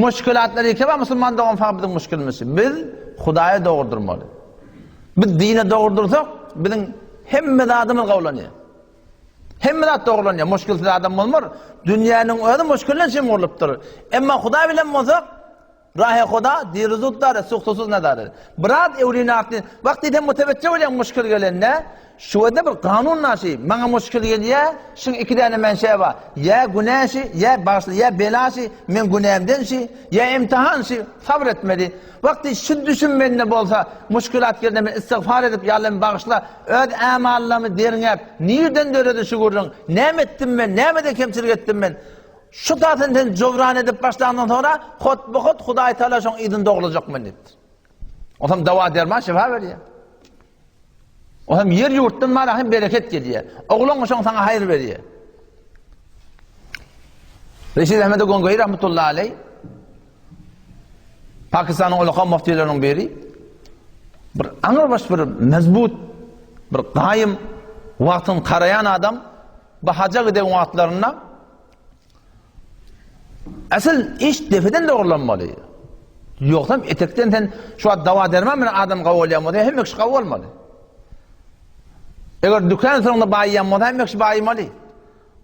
Muşkilatlar ýeke bar musulman dogan fakat biziň muşkilimiz. Biz Hudaýa dogry durmaly. Biz dine dogry dursak, biziň hemme zadymyz gowlanýar. Hemme zat dogrulanýar. Muşkilsiz adam bolmar. Dünýäniň özi muşkilden çem gurlupdyr. Emma Hudaý bilen bolsak, Rahe Huda diri zut dare, suhtusuz nadare. Biraz ewlini artdy. Wagt diýsem mutewetje bolýan muşkil gelende, şuwada bir kanun naşy, maňa muşkil gelýä, şuň iki däne menşe bar. Ýa günä şi, ýa bagşly, ýa bela şi, men günämden şi, ýa imtihan şi, sabr etmeli. Wagt diý şu düşüm mende bolsa, muşkilat gelende men istigfar edip, ýa Alla bagyşla, öz ämallamy derňäp, nirden döredi şu gürrüň, näme etdim men, nämede kemçilik etdim men? Şu taýdan sen jowran edip başlandan soňra, hotba-hot Hudaý Tagala şoň yzyny dogrulajak men diýipdir. Onsoň dawa-derman şypa berýär. O hem ýer ýurtdan mala hem bereket gelýär. Oglan şoň saňa haýyr berýär. Reşid Ahmed Gongoýi rahmetullahi aleý Pakistanyň ulaka muftileriniň biri bir aňyrbaş bir mezbut bir gaýym wagtyny garaýan adam Bu haja giden wagtlarynda Asyl iş depeden dogrulanmaly. Ýogsam etekden sen şu wagt dawa derman bilen adam gawy bolýan bolsa hemme kişi gawy bolmaly. Eger dükan soňunda baýýan bolsa hemme kişi baýmaly.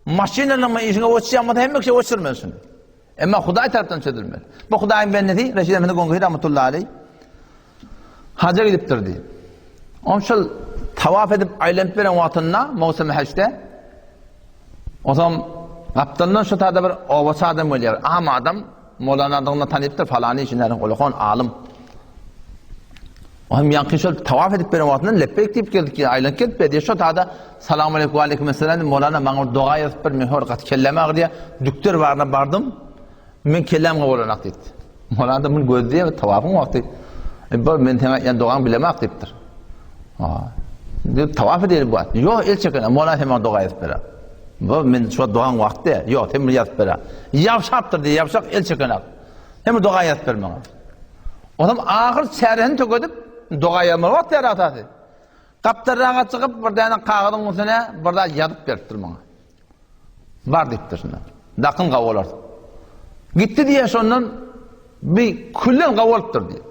Maşynalaryň işiňe oçýan bolsa hemme kişi oçurmaly şuny. Emma Hudaý tarapdan çözülmeli. Bu Hudaýyň bendesi Reşid Ahmed Gongohi rahmetullahi aleyh haja gidipdir diýip. Oň şol tawaf edip aýlanyp beren wagtynda mowsum hajda Onsoň gapdalyndan şu tada bir obaçy adam gelýär. Am adam Molanadygyny tanypdyr, falany işinäriň ulakan alym. O hem ýaňky şol tawaf edip beren wagtynda lepbeýk diýip geldik, aýlanyp gelip berdi. Şo tada salam aleýkum we aleýkum esselam diýip, Molana maňa bir doga ýazyp ber, men hor gaty kelläm agyrýar. Dükder baryna bardym. Men kelläm gowulanak diýipdir. Molana da muny gözleýär, tawafyň wagty. E, bor, men seňe aýtýan dogaňy bilemok diýipdir. Diýip tawaf edeli bu wagt. Ýok, el çeken, Molana sen maňa doga ýazyp ber. Bu men şu dogaň wagty, ýok, sen muny ýazyp ber. Ýabşapdyr diýip, ýabşak el çekenak. Sen bu doga ýazyp ber maňa. Onam ahyr çäresini tökedip, doga ýazmaly wagt ýar atasy. Gapdalraga çykyp, bir däne kagyzyň üstüne bir zat ýazyp beripdir maňa. Bar diýipdir şunda. Dakyn gawy bolar. Gitdi diýen şondan bir küllen gawy bolupdyr diýip.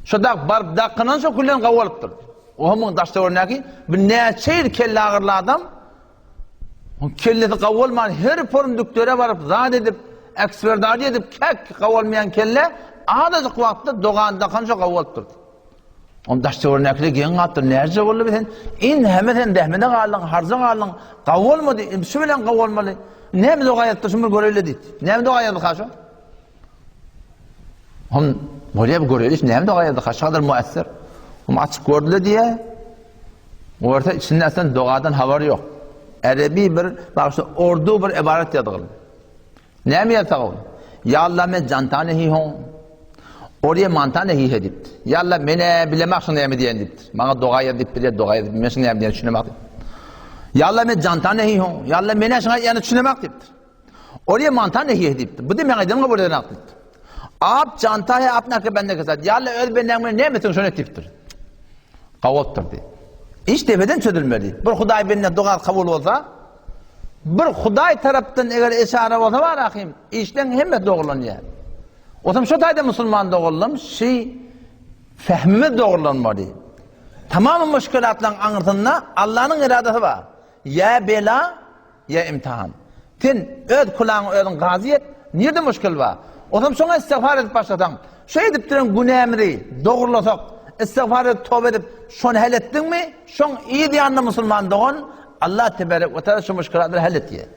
Şo dag baryp dakynan şo küllen gawy bolupdyr. O hem daş töweregindäki bir näçe ýyl kelle agyrly adam kellesi gawy bolman her porum dükdere baryp zat edip ekspertady edip kek gawy bolmaýan kelle azajyk wagtda dogan dakan şo gawy bolupdyr. Onuň daş töweregindäkiler geň galypdyr, Näce boldy sen? In heme sen zähmete galdyň, harja galdyň, gawy bolmady, indi şu bilen gawy bolmaly. Näme doga ýazypdyr, şuny bir göreýli diýdi. Näme doga ýazdyka şo? Hom bolýar bir göreýli, näme doga ýazdyka, şu kadar muessir. Hom açyp gördüler diýe. Görse içinde aslan dogadan habar ýok. Erebi bir, bagşy ordu bir ibaret ýazgyl. Näme ýazsak ol? Ýa Allah men janta nehi hon. Or ýe manta nehi he diýipdir. Ýa Allah men-ä bilemak şuň näme diýen diýipdir. Maňa doga ýaz diýip bilýär, doga ýaz men şuň näme diýen düşünemak diýip. Ýa Allah men janta nehi hon. Ýa Allah men-ä şuň aýdýanyny düşünemak diýipdir. Or ýe manta nehi he diýipdir. Bu-da meň aýdanymy kabul edenak diýipdir. Ap janta he apna ke bende ke sat. Ýa Allah öz bendäň bilen näme etseň şony et diýipdir. Gawupdyr diýip. Iş depeden çözülmeli. Bir Hudaý bende doga kabul bolsa, Bir Hudaý tarapdan eger eşara bolsa bar ahim, işleň hemme dogrulanýar. Otam şo taýda musulman doganlarym şi fehmimiz dogrulanmaly. Tamam muşkilatlaryň aňyrsynda Allanyň eradasy bar. Ýa bela, ýa imtihan. Sen öz kulaňy özüň gazy et, nirde muşkil bar? Otam şoňa istigfar edip başlasaň, şo edip duran günämizi dogrulasak, istigfar edip toba edip şony hal etdiňmi, şoň yz ýanynda musulman dogan Allah tebarek we taala şu muşkilatlary hal etýär.